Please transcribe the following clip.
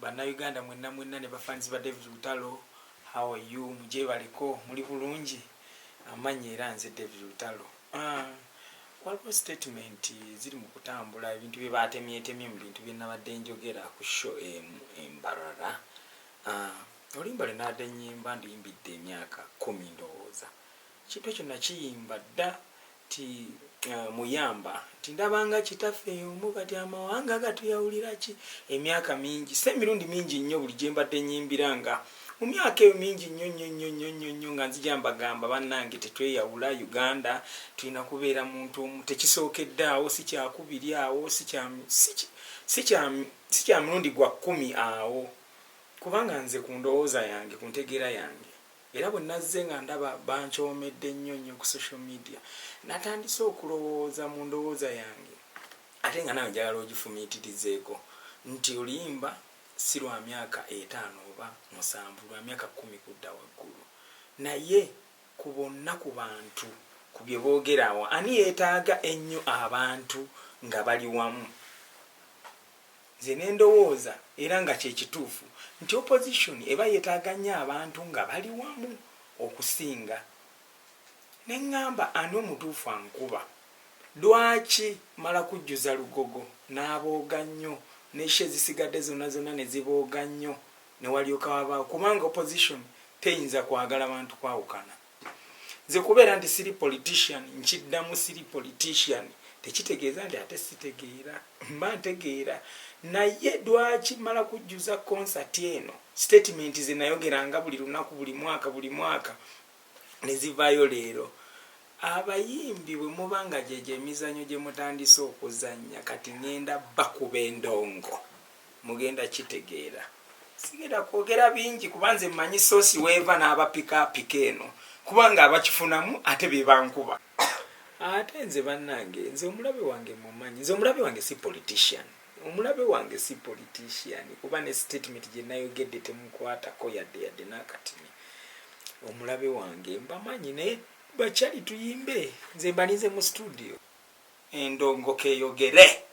Bannayuganda mwenna mwenna ne bafanzi ba David Lutalo, how are you? Mugyebaleko, muli bulungi? Amannya era nze David Lutalo. Waliwo statement ziri mu kutambula, ebintu bye batemyetemye mu bintu bye nabadde njogera ku show Embarara. Oluyimba lwe nabadde nnyimba nduyimbidde emyaka 10 ndowooza. Kintu ekyo nakiyimba dda nti muyamba nti ndabanga kitaffe omu, kati amawanga gatuyawulira ki? Emyaka mingi, si emirundi mingi nnyo, buli gye mbadde nnyimbira nga mu myaka eyo mingi nnyo nnyo nnyo nnyo nnyo nnyo nga nzija mbagamba, bannange, tetweyawula, Uganda tulina kubeera muntu omu. Tekisookedde awo, si kyakubiri awo, si kya mulundi gwa 10 awo, kubanga nze ku ndowooza yange, ku ntegeera yange, era bwe nazze nga ndaba bankyomedde nnyo nnyo ku social media, natandise okulowooza mu ndowooza yange, ate nga nawe njagala ogifumiitirizeeko, nti oluyimba si lwa myaka 5 oba 7, lwa myaka 10 kudda waggulu. Naye ku bonna, ku bantu, ku bye boogera awo, ani yeetaaga ennyo abantu nga bali wamu? Nze nendowooza, era nga kyekituufu, nti opposition eba yeetaaga nnyo abantu nga bali wamu okusinga. Neŋŋamba, ani omutuufu ankuba? Lwaki mala kujjuza Lugogo n'abooga nnyo, ne show ezisigadde zonna zonna ne zibooga nnyo, ne walyoka wabaawo? Kubanga opposition teyinza kwagala bantu kwawukana. Nze kubeera nti siri politician, nkiddamu, siri politician, tekitegeeza nti ate sitegeera. Mba ntegeera, naye lwaki mala kujjuza concert eno, statement ze nayogeranga buli lunaku, buli mwaka, buli mwaka, ne zivaayo leero? Abayimbi, bwe muba nga gyegyo emizannyo gye mutandise okuzannya, kati ŋŋenda bakuba endongo, mugenda kitegeera. Sigenda kwogera bingi, kuba nze mmanyi source weeva n'abapikaapika eno, kubanga abakifunamu ate be bankuba. Ate nze bannange, nze omulabe wange mumanyi. Nze omulabe wange si politician, omulabe wange si politician, kuba ne statement gye nayogedde temukwatako yadde yadde n'akatini. Omulabe wange mbamanyi, naye bakyali tuyimbe, nze mbalinze mu studio, endongo keyogere.